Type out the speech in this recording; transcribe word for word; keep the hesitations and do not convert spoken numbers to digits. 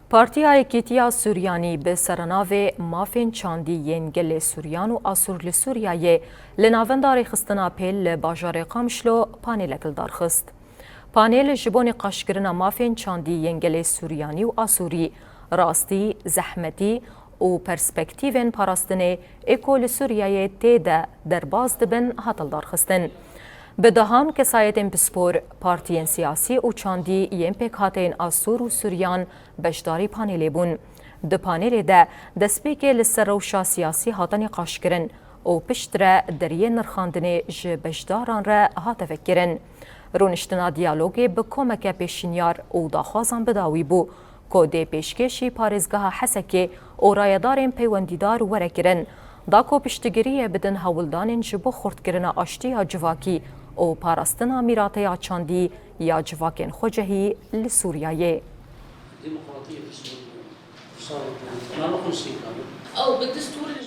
Partiya Yekîtiya Suryanî bi serenavê Mafên Çandî yên Gelê Suryan û Asûr li Sûriyeyê li Navenda Rêxistina Pêl li bajarê Qamişlo panêlek li dar xist. Panêl ji bo nîqaşkirina mafên çandî yên gelê Suryanî û Asûrî, rastî, zehmetî û perspektîvên parastinê ê ku li Sûriyeyê tê de derbas dibin, hat lidarxistin. Bi dehan kesayetên pispor, partiyên siyasî û çandî yên pêkhateyên Asûr û Suryan beşdarî panêlê bûn. Di panêlê de destpêkê li ser rewşa siyasî hate nîqaşkirin û piştre deriyê nirxandinê ji beşdaran re hate vekirin. Rûniştina diyalogê bi komeke pêşinyar û daxwazan bi dawî bû, ku dê pêşkêşî parêzgeha Hesekê û rayedarên peywendîdar were kirin, da ku piştgiriyê bidin hewldanên ji bo xurtkirina aştiya civakî û parastina mîrateya çandî ya civakên xwecehî li Sûriyeyê. Demokratiyê piştgirî. Sağ olun. Nano konuşayım abi. Ew bi destûrê